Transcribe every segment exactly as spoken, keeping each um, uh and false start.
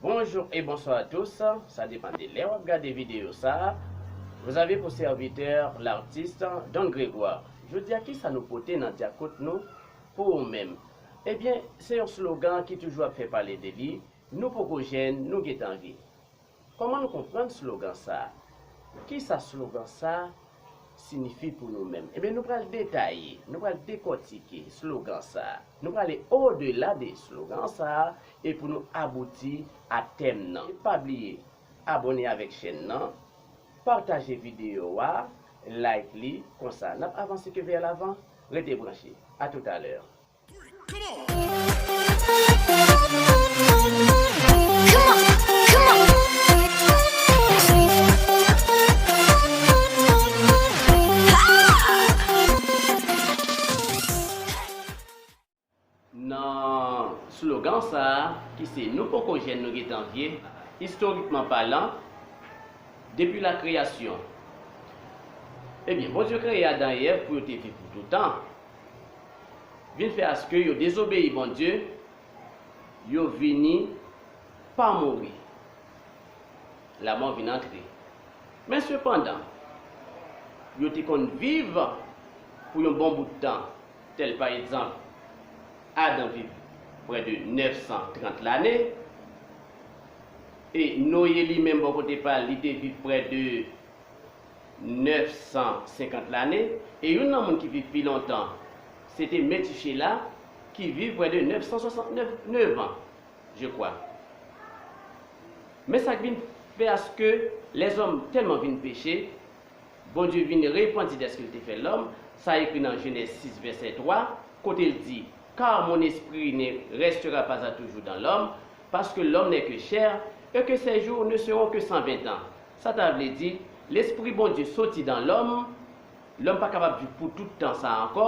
Bonjour et bonsoir à tous. Sa depann de lè w ap gade videyo sa a. Vous avez pour serviteur l'artiste Don Grégoire. Jodi a, kisa nou pote nan dyakout nou pou ou menm? Ebyen, se yon slogan ki toujou ap fè pale de li. Nou poko jèn, nou gentan vye. Kòman nou konprann slogan sa a? Kisa slogan sa a siyifi pou nou menm? Ebyen, nou pral detaye, nou pral dekòtike slogan sa a. Nou prale odela de slogan sa a e pou nou abouti a tèm nan. Pa bliye abòne avèk chèn nan, pataje videyo a, like li, konsa n ap avanse ke vè lavan. Rete branche. A toutalè. Nan slogan sa a, ki se nou poko jèn, nou gentan vye, istorikman palan, depi la kreyasyon, ebyen, Bondye kreye Adan e Èv pou yo te viv pou toutan. Vin fè aske yo dezobeyi Bondye, yo vini pa mouri. Lamò vin antre. Men sepandan, yo te konn viv pou yon bon bout tan, tèl pa egzanp, Adan viv prè de nèf san trant lane, e Noye li menm bò kote pa l, li te viv prè de nèf san senkant lane, e youn nan moun ki viv pi lontan, se te Metichela, ki viv prè de nèf san swasantnèf, nèf an, je crois. Men sa k vin fè aske lèzòm tèlman vin peche, Bondye vin repanti dèske l te fè lòm. Sa ekri nan Jenèz sis, vèsè twa, kote l di, Car mon esprit ne restera pas à toujours dans l'homme, parce que l'homme n'est que chair, et que ses jours ne seront que cent vingt ans. Sa ta vle di, Lespri Bondye soti nan lòm, lòm pa kapab viv pou tout tan sa a ankò,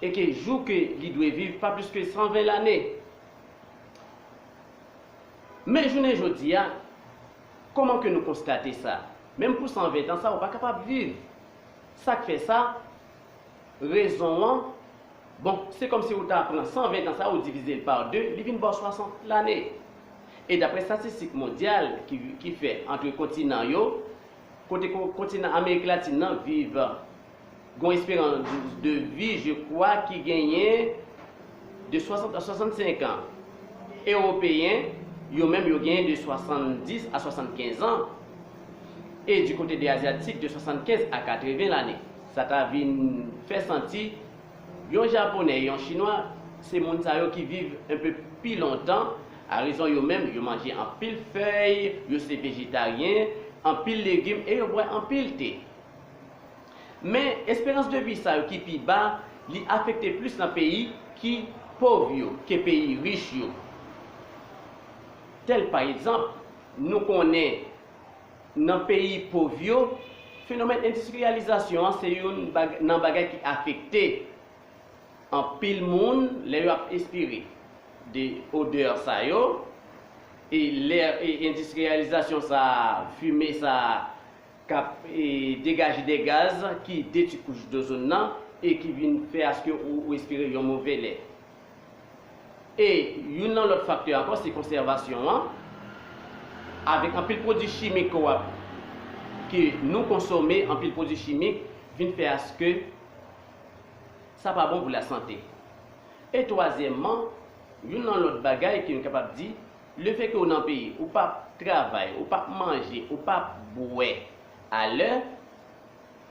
e ke jou ke li dwe viv pa plis ke san ven lane. Men jounen jodi a, kòman ke nou konstate sa? Menm pou san ven tan sa, ou pa kapab viv. Sa k fè sa? Rezon an, bon, se kòmsi ou ta pran san ven tan sa, ou divize l pa de, li vin ba w swasant lane. E daprè estatistik mondyal ki, ki fè ant kontinan yo, kote ko-, kontinan Amerik Latin nan viv, gon esperans de vi, je crois, ki genyen de swasant a swasannsenk an. Ewopeyen, yo menm, yo genyen de swasanndis a swasannkenz an. E di kote de azyatik, de swasannkenz a katreven lane. Sa ta vin fè santi yon Japonè e yon Chinwa, se moun sa yo ki viv enpe pi lontan, a rezon yo menm, yo manje anpil fèy, yo se vejetaryen, anpil legim e yo bwè anpil te. Men, esperans de vi sa yo ki pi ba, li afekte plis nan peyi ki pòv yo ke peyi rich yo. Tèl pa egzanp, nou konnen nan peyi pòv yo, fenomèn endistriyalizasyon an se youn bag-, nan bagay ki afekte anpil moun lè yo ap espire de odè sa yo, e lè, e endistriyalizasyon sa a, fimen sa a, k ap, e, degaje de gaz ki detwi kouch dozòn nan e ki vin fè aske ou, ou espire yon move lè. E youn nan lòt faktè ankò, se konsèvasyon an, avèk anpil pwodui chimik ke w ap, ke nou konsome, anpil pwodui chimik vin fè aske sa pa bon pou lasante. E twazyèmman, youn nan lòt bagay ke nou kapab di, lefètke w nan peyi, ou p ap travay, ou p ap manje, ou p ap bwè alè,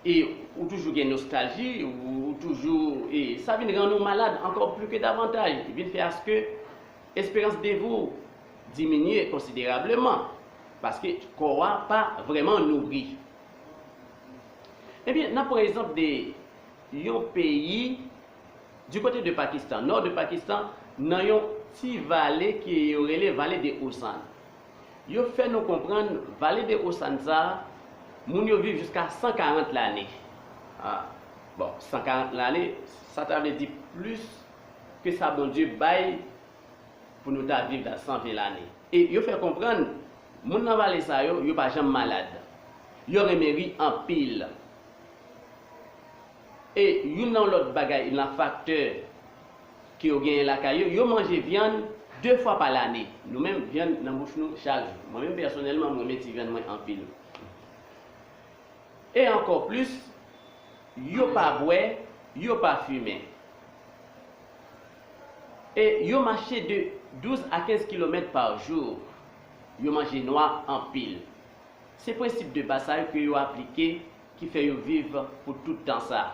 e ou toujou gen nostalji, ou, ou toujou, e sa vin rann ou malad ankò pli ke davantaj, vin fè aske esperans de vi w diminye konsiderableman, paske kò a pa vrèman nouri. Ebyen, n ap pran egzanp de yon peyi, di kote de Pakistan, nò de Pakistan, nan yon ti vale ke yo rele vale de Osan. Yo fè nou konprann vale de Osan sa a, moun yo viv jiska san karant lane. Ah, bon, san karant lane, sa ta vle di plis ke sa Bondye bay pou nou ta viv la san ven lane. E yo fè konprann, moun nan vale sa yo, yo pa janm malad. Yo renmen ri anpil. E youn nan lòt bagay, nan faktè ke yo genyen lakay yo, yo manje vyann De fwa pa lane. Nou menm, vyann nan bouch nou chak jou. Mwen menm pèsonèlman, mwen renmen ti vyann mwen anpil. E ankò plis, yo pa bwè, yo pa fimen. E yo mache de douz a kenz kilomèt pa jou. Yo manje nwa anpil. Se prensip de baz sa yo ke yo aplike ki fè yo viv pou tout tan sa.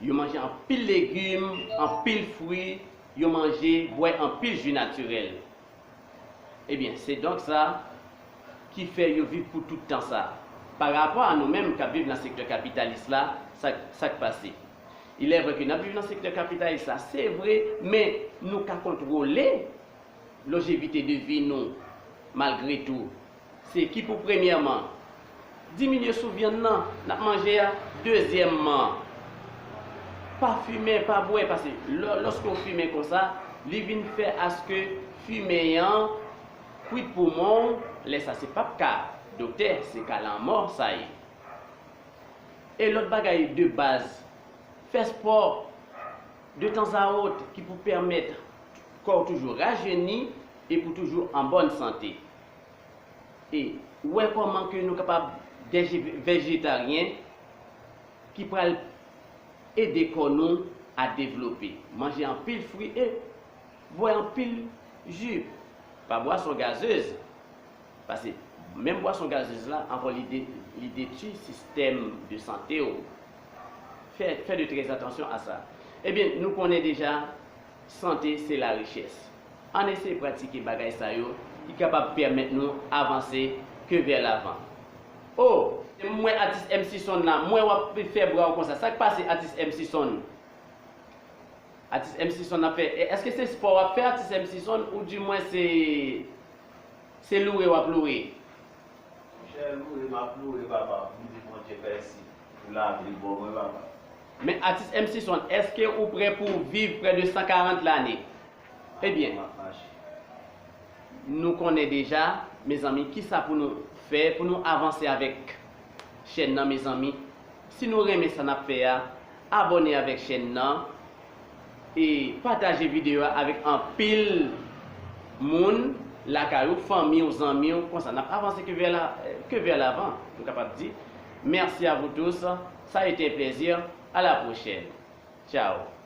Yo manje anpil legim, anpil fwi, yo manje, bwè anpil ji natirèl. Ebyen, se donk sa ki fè yo viv pou tout tan sa. Pa rapò a nou menm k ap viv nan sektè kapitalis la, sa, sa k pase? Il est vrai ke n ap viv nan sektè kapitalis la, se vre, men nou ka kontwole lonjevite de vi nou, malgre tou. Se ki pou premyèman, diminye sou vyann nan n ap manje a. Dezyèmman, pa fimen, pa bwè, paske lè, lòske w fimen konsa, li vin fè aske fimen an kwit poumon w, lè sa se p ap ka doktè, se ka lanmò sa ye. E lòt bagay de baz, fè spò de tanzawòt ki pou pèmèt kò w toujou rajeni e pou toujou an bòn sante. E wè kòman ke nou kapab dèje-, vejetaryen ki pral ede kò nou a devlope. Manje anpil fwi e bwè anpil ji, pa bwason gazez. Paske menm bwason gazez la, ankò li de-, li detwi sistèm de sante w. Fè, fè de trè atansyon a sa. Ebyen, nou konnen deja, sante se larichès. Ann eseye pratike bagay sa yo ki kapab pèmèt nou avanse ke vè lavan. O, m wè atis M C Son la, m wè w ap fè bra w konsa. Sa k pase atis M C Son? Atis M C Son ap fè, e, èske se spò w ap fè, atis M C Son, oudimwen se, se loure w ap loure? Monchè, loure m ap loure, papa, pou m di Bondye mèsi pou lavi l ban mwen, papa. Men atis M C Son, èske ou prè pou w viv prè de san karant lane? Ebyen, m ap mache. Nou konnen deja, mezanmi, kisa pou nou fè pou nou avanse avèk chèn nan, mezanmi. Si nou renmen sa n ap fè a, abòne avèk chèn nan e pataje videyo a avèk anpil moun lakay ou, fanmi w, zanmi w. Konsa, n ap avanse ke vè la, ke vè lavan, nou kapab di. Merci à vous tous. Ça a été un plaisir. À la prochaine. Ciao.